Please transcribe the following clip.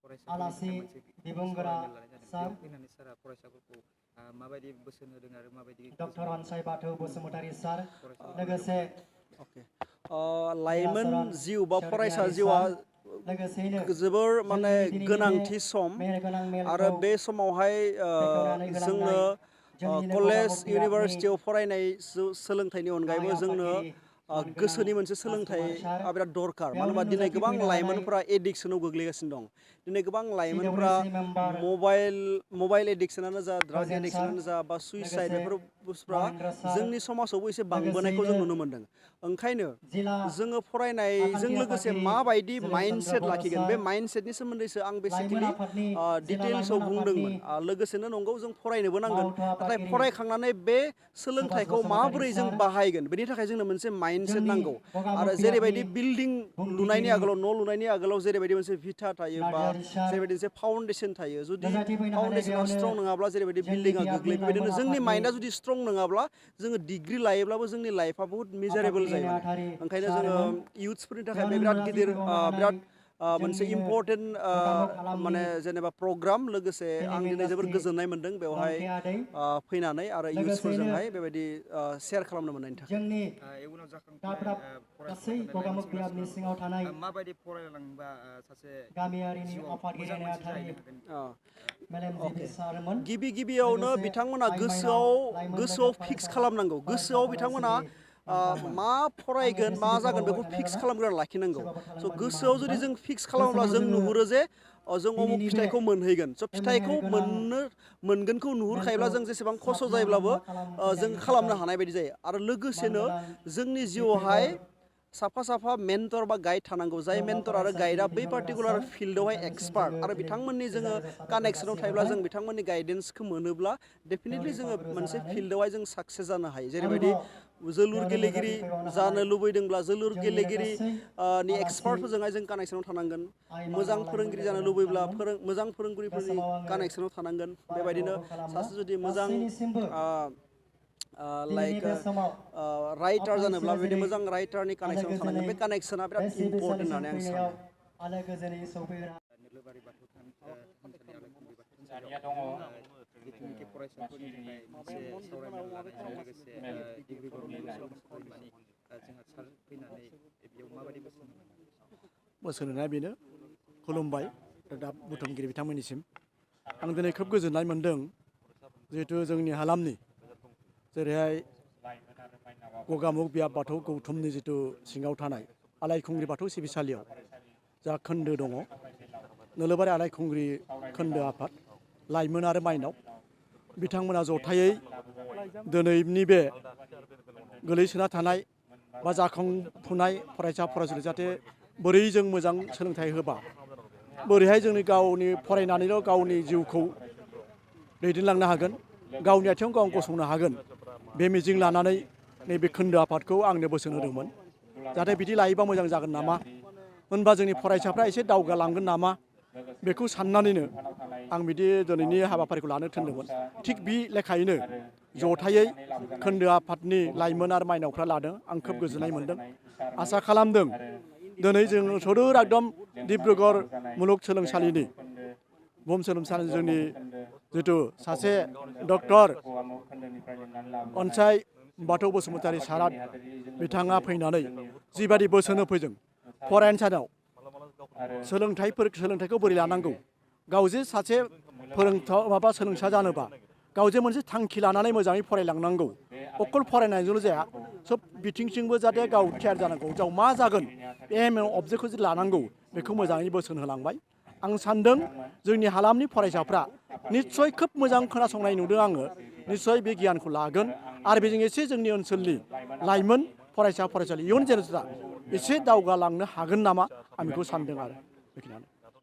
आलासि बिबुंगोरा सार माबायदि बोसोन होदों आरो माबायदि डक्टर अनसाय बाथौ बसुमतारी सार लोगोसे लाइमोन जिउ बा फरायसा जिउआ जोबोर माने गोनांथि सम आरो बे समावहाय जोंनो कलेज इउनिभारसिटियाव फरायनाय सोलोंथाइनि अनगायैबो जोंनो गोसोनि मोनसे सोलोंथाइआ बिराद दरकार मानो होनबा दिनै गोबां लाइमोनफोरा एडिक्सनाव गोग्लैगासिनो दं दिनै गोबां लाइमोनफोरा मबाइल एडिक्सनानो जा ड्राग एडिक्सनानो जा बा सुइसाइड बेफोर बुस्थुफ्रा जोंनि समाजावबो एसे बांबोनायखौ जों नुनो मोन्दों ओंखायनो जोङो फरायनायजों लोगोसे माबायदि माइन्डसेट लाखिगोन बे माइन्डसेटनि सोमोन्दैसो आं बेसिकेलि डिटेल्सआव बुंदोंमोन लोगोसेनो नंगौ जों फरायनोबो नांगोन नाथाय फरायखांनानै बे सोलोंथाइखौ माबोरै जों बाहायगोन बेनि थाखाय जोंनो मोनसे माइन्डसेट नांगौ आरो जेरैबायदि बिल्डिं लुनायनि आगोलाव न' लुनायनि आगोलाव जेरैबायदि मोनसे भिटा थायो बा जेरैबायदि मोनसे फाउन्डेसन थायो जुदि फाउन्डेसना स्ट्रं नङाब्ला जेरैबायदि बिल्डिंआ गोग्लैयो बेबायदिनो जोंनि माइन्डआ जुदि स्ट्रं नङाब्ला जोङो डिग्रि लायोब्लाबो जोंनि लाइफआ बहुत मिजारेबल जायो ओंखायनो जोङो इयुथ्सफोरनि थाखाय बे बिराद गिदिर बिराद मोनसे इम्परटेन्ट माने जेनेबा प्रग्राम लोगोसे आं दिनै जोबोर गोजोननाय मोन्दों बेवहाय फैनानै आरो इयुथ्सफोरजोंहाय बेबायदि शेयार खालामनो मोननायनि थाखाय जोंनि गासै गगामुग बिहारनि सिङाव थानाय माबायदि फरायलांबा सासे गामियारिनि आफादगिरि नेहाथारि मेलेमजिबि सारमोन गिबियावनो बिथांमोना गोसोआव फिक्स खालामनांगौ गोसोआव बिथांमोना मा फरायगोन मा जागोन बेखौ फिक्स खालामग्रोना लाखिनांगौ स' गोसोआव जुदि जों फिक्स खालामोब्ला जों नुहुरो जे जों अमुक फिथाइखौ मोनहैगोन स' फिथाइखौ मोनगोनखौ नुहुरखायोब्ला जों जेसेबां खस्थ' जायोब्लाबो जों खालामनो हानाय बायदि जायो आरो लोगोसेनो जोंनि जिउआवहाय साफा मेन्टर बा गाइड थानांगौ जाय मेन्टर आरो गाइडआ बै पार्टिकुलार फिल्डआवहाय एक्सपार्ट आरो बिथांमोननि जोङो कानेक्सनाव थायोब्ला जों बिथांमोननि गाइडेन्सखौ मोनोब्ला डेफिनेटलि जोङो मोनसे फिल्डआवहाय जों साक्सेस जानो हायो जेरैबायदि जोलुर गेलेगिरि जानो लुबैदोंब्ला जोलुर गेलेगिरिनि एक्सपार्टफोरजोंहाय जों कानेक्सनाव थानांगोन मोजां फोरोंगिरि जानो लुबैब्ला मोजां फोरोंगिरिफोरनि कानेक्सनाव थानांगोन बेबायदिनो सासे जुदि मोजां लाइक राइटार जानोब्ला बेबायदि मोजां राइटारनि कानेक्सनाव थानांगोन बे कानेक्सना बिराद इम्परटेन्ट होननानै आं सानो जिथुनिखि फरायसाफोरनि थाखाय मोनसे सावरायमेल लानायजों लोगोसे डिग्रि बर'नि सोलोंसाफोरनि जोंहा सार फैनानै बेयाव माबायदि बोसोन होनाया बेनो खुलुमबाय दा बुथुमगिरि बिथांमोननिसिम आं दिनै खोब गोजोननाय मोन्दों जिहेथु जोंनि हालामनि जेरैहाय गगामुग बियाब बाथौ गौथुमनि जिथु सिङाव थानाय आलायखुंग्रि बाथौ सिबिसालियाव जा खोन्दो दङ नोलोबारि आलायखुंग्रि खोन्दो आफाद लाइमोन आरो माइनाव बिथांमोना जथायै दिनैनि बे गोलैसोना थानाय बा जाखांफुनाय फरायसा फरायसुलि जाहाथे बोरै जों मोजां सोलोंथाइ होबा बोरैहाय जोंनि गावनि फरायनानैल' गावनि जिउखौ दैदेनलांनो हागोन गावनि आथिङाव गाव गसंनो हागोन बे मिजिं लानानै नैबे खोन्दो आफादखौ आंनो बोसोन होदोंमोन जाहाथे बिदि लायोबा मोजां जागोन नामा होनबा जोंनि फरायसाफ्रा एसे दावगालांगोन नामा बेखौ साननानैनो आं बिदि दिनैनि हाबाफारिखौ लानो थिनदोंमोन थिग बे लेखायैनो जथायै खोन्दो आफादनि लाइमोन आरो माइनावफ्रा लादों आं खोब गोजोननाय मोन्दों आसा खालामदों दिनै जों सदोर एकदम डिब्रुगड़ मुलुगसोलोंसालिनि बुहुमसोलोंसालिनि जोंनि जिथु सासे डक्टर अनसाय बाथौ बसुमतारी सारा बिथाङा फैनानै जिबादि बोसोन होफैदों फरायसालियाव सोलोंथाइखौ बोरै लानांगौ गाव जे सासे सोलोंसा जानोबा गाव जे मोनसे थांखि लानानै मोजाङै फरायलांनांगौ अकल फरायनायजोंल' जाया सोब बिथिंथिंबो जाहाथे गाव थियार जानांगौ गाव मा जागोन बे एम अबजेक्टखौ जे लानांगौ बेखौ मोजाङै बोसोन होलांबाय आं सानदों जोंनि हालामनि फरायसाफ्रा निस्सय खोब मोजां खोनासंनाय नुदों आङो निस्सय बे गियानखौ लागोन आरो बेजों एसे जोंनि ओनसोलनि लाइमोन फरायसा फरायसुलि इयुन जेनेरेसना एसे दावगालांनो हागोन नामा आं बेखौ सानदों आरो बेखिनियानो